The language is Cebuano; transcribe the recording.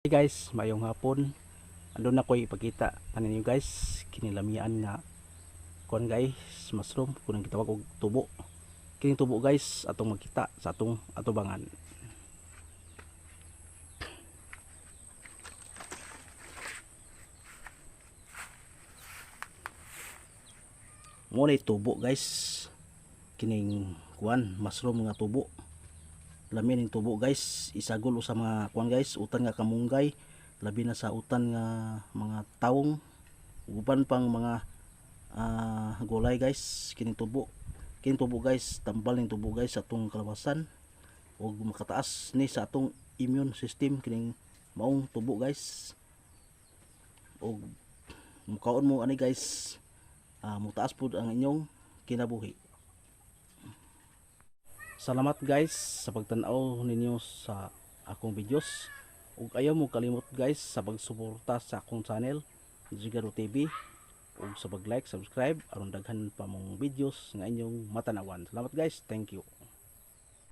Hey guys, maayong hapon. Andun na ko'y ipakita kaninyo, guys, kinilamian nga kuan, guys, mushroom kung ang gitawag og tubo. Kining tubo, guys, atong makita sa atong atubangan. Mo na tubo, guys. Kining kuan, mushroom nga tubo. Lami ning tubo, guys, isagol sa mga kuan, guys, utan nga kamunggay, labi na sa utan nga mga tawong, uban pang mga gulay, guys. Kining tubo, guys, tambal ning tubo, guys, sa atong kalawasan ug makataas ni sa atong immune system kining maong tubo, guys. Ug mukaon mo ani, guys, mutaas pud ang inyong kinabuhi. Salamat, guys, sa pagtan-aw ninyo sa akong videos ug ayaw mo kalimot, guys, sa pagsuporta sa akong channel, Jigaro TV, ug sa pag-like, subscribe aron daghan pa mong videos nga inyong matanawan. Salamat, guys, thank you.